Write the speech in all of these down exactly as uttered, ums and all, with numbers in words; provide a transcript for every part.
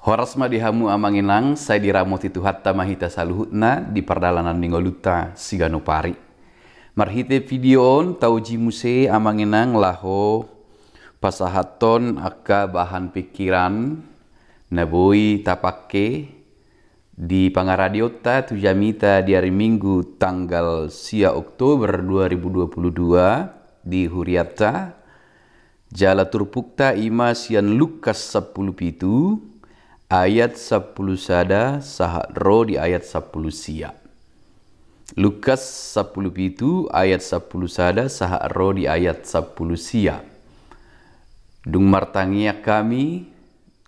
Horas ma di hamu amang inang, sai diramoti Tuhanta ma hita saluhutna di pardalanan ni ngolunta siganup ari. Marhite video on tauji muse amang inang laho pasahathon angka bahan pikiran na boi tapake di pangaradionta tu jamita di ari Minggu tanggal sia Oktober dua ribu dua puluh dua di hurianta. Jala turpukta i ma sian Lukas sampulu pitu ayat sampulu sada sahat ro di ayat sampulu sia. Lukas sampulu pitu ayat sampulu sada sahat ro di ayat sampulu sia. Dung martangiang hami,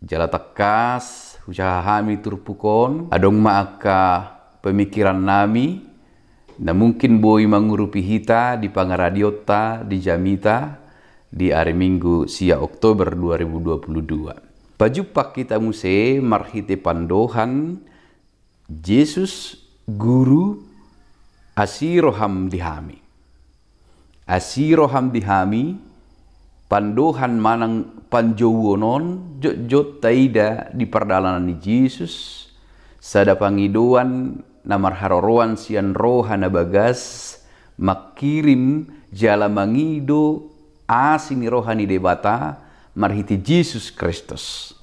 jala tangkas hujaha hami turpuk on, adong ma angka pemikirannami na mungkin boi mangurupi hita di pangaradionta di jamita di ari Minggu sia Oktober dua ribu dua puluh dua. Pajumpang hita muse marhite pandohan, Jesus Guru, asi roham di hami. Asi roham di hami, pandohan manang panjouon on jotjot taida di pardalanan ni Jesus, sada pangidoan na marharoroan sian roha na bagas, mangkirim jala mangido asi ni roha ni Debata marhite Jesus Kristus.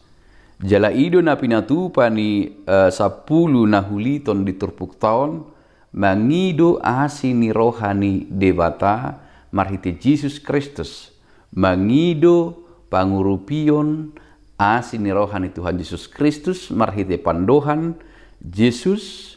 Jala i do na pinatupa ni, eh, sampulu na huliton di turpukta on, mangido asi ni roha ni Debata marhite Jesus Kristus, mangido pangurupion asi ni roha ni Tuhan Jesus Kristus marhite pandohan, Jesus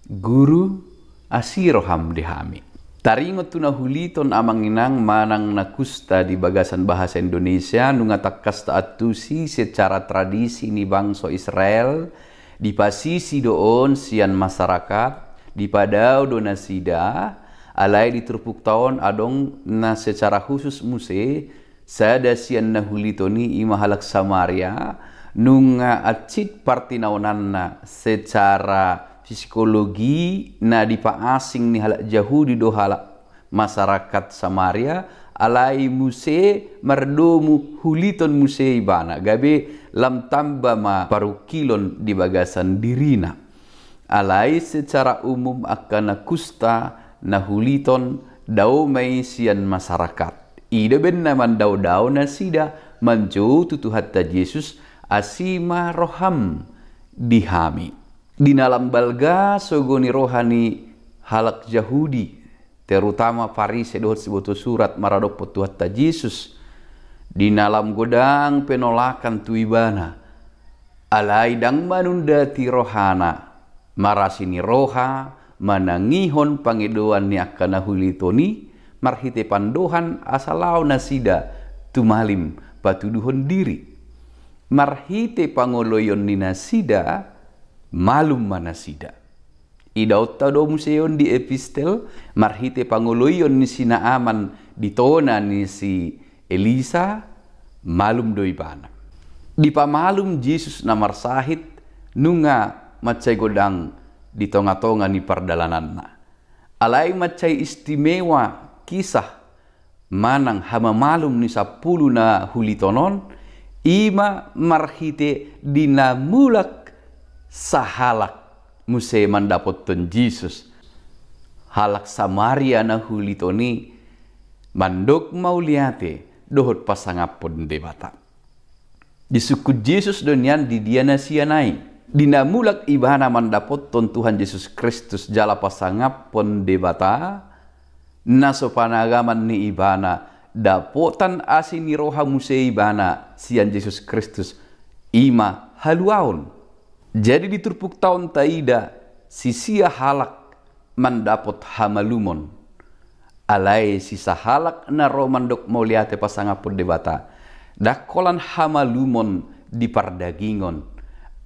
Guru, asi roham di hami. Taringot tu na huliton amang inang manang na kusta di bagasan bahasa Indonesia, nunga tangkas taantusi secara tradisi ni bangso Israel, dipasisi do on sian masyarakat, dipadao do nasida, alai di turpukta on adong na secara khusus muse, sada sian na huliton i, i ma halak Samaria, nunga hansit partinaonanna secara psikologi na dipaasing ni halak Jahudi do halak masyarakat Samaria, alai muse mardomu huliton muse ibana, gabe lam tamba ma parungkilon di bagasan dirina. Alai secara umum angka na kusta, na huliton, dao ma i sian masyarakat. I do umbahen na mandaodao nasida manjou tu Tuhanta Jesus, asi ma roham di hami. Di na lam balga sogo ni roha ni halak Jahudi, terutama Parise dohot siboto surat maradophon Tuhanta Jesus, di na lam godang penolakan tu ibana, alai ndang manundati rohana, marasi ni roha, manangihon pangidoan ni angka na huliton i, marhite pandohan asa laho nasida tumalim patuduhon diri. Marhite pangoloion ni nasida, malum ma nasida. Idaonta do muse on di epistel, marhite pangoloion ni si Naaman di tona ni si Elisa, malum do ibana. Dipamalum Jesus na marsahit, nunga mansai godang di tongatonga ni pardalananna. Alai mansai istimewa kisah manang hamamalum ni sampulu na huliton on, i ma marhite di na mulak sahalak muse mandapothon Jesus. Halak Samaria na huliton i mandok mauliate dohot pasangaphon Debata. Disungkun Jesus do nian di dia na sian i. Di na mulak ibana mandapothon Tuhan Jesus Kristus jala pasangaphon Debata, na so panagaman ni ibana, dapotan asi ni roha muse ibana sian Jesus Kristus, i ma haluaon. Jadi di turpukta on taida sisia halak mandapot hamalumon. Alai sisahalak na ro mandok mauliate pasangaphon Debata, ndang holan hamalumon di pardagingon,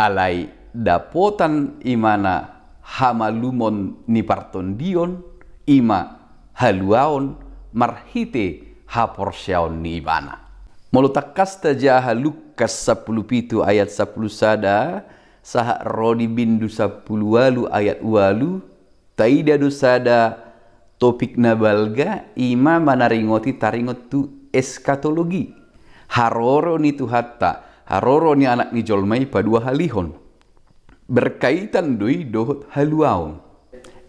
alai dapotan ibana hamalumon ni partondion, i ma haluaon marhite haporseaon ni ibana. Molo tangkas tajaha Lukas sampulu pitu ayat sampulu sada, sahat ro di bindu sampulu ualu ayat ualu, taida do sada topik na balga, i ma manaringoti taringot tu eskatologi. Haroro ni Tuhanta, Haroro ni Anak ni Jolma i paduahalihon. Berkaitan do i dohot haluaon.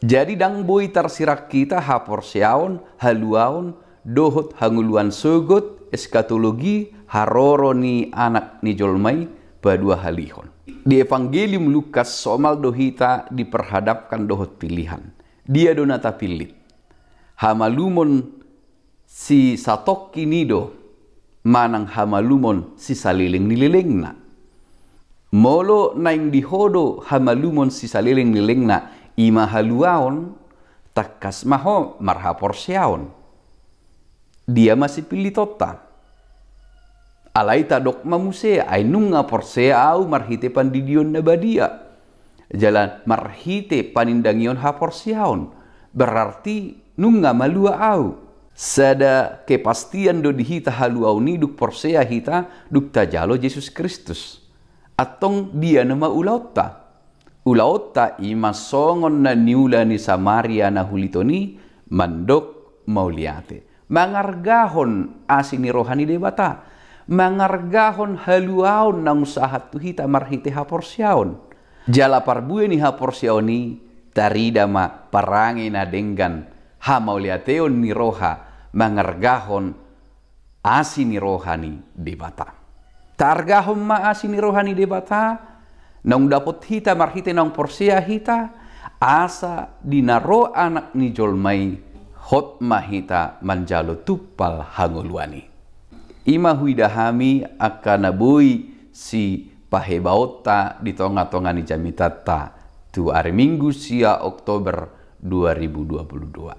Jadi ndang boi tarsirang hita haporseaon, haluaon, dohot hangoluan sogot, eskatologi, haroro ni Anak ni Jolma i paduahalihon. Di Evangelium Lukas somal do hita diperhadapkan dohot pilihan. Dia do na tapillit? Hamalumon sisatongkin i do manang hamalumon sisaleleng ni lelengna? Molo naeng di ho do hamalumon sisaleleng ni lelengna, i ma haluaon, tangkas ma ho marhaporseaon. Dia ma sipillitonta? Alai tadok ma muse, ai nunga porsea ahu marhite pandidion na badia jala marhite panindangion haporseaon, berarti nunga malua ahu. Sada kepastian do di hita haluaon i dung porsea hita, dung tajalo Jesus Kristus. Antong dia nama ulaonta? Ulaonta i ma songon na niula ni Samaria na huliton i, mandok mauliate, mangargahon asi ni roha ni Debata, mangargahon haluaon naung sahat tu hita marhite haporseaon. Jala parbue ni haporseaon i tarida ma parange na denggan, hamauliateon ni roha, mangargahon asi ni roha ni Debata. Taargahon ma asi ni roha ni Debata naung dapot hita marhite naung porsea hita, asa di na ro Anak ni Jolma i hot ma hita manjalo tumpal hangoluan i. I ma huida hami angka na boi sipahebaonta di tonga-tonga ni jamitanta tu ari Minggu sia Oktober dua ribu dua puluh dua.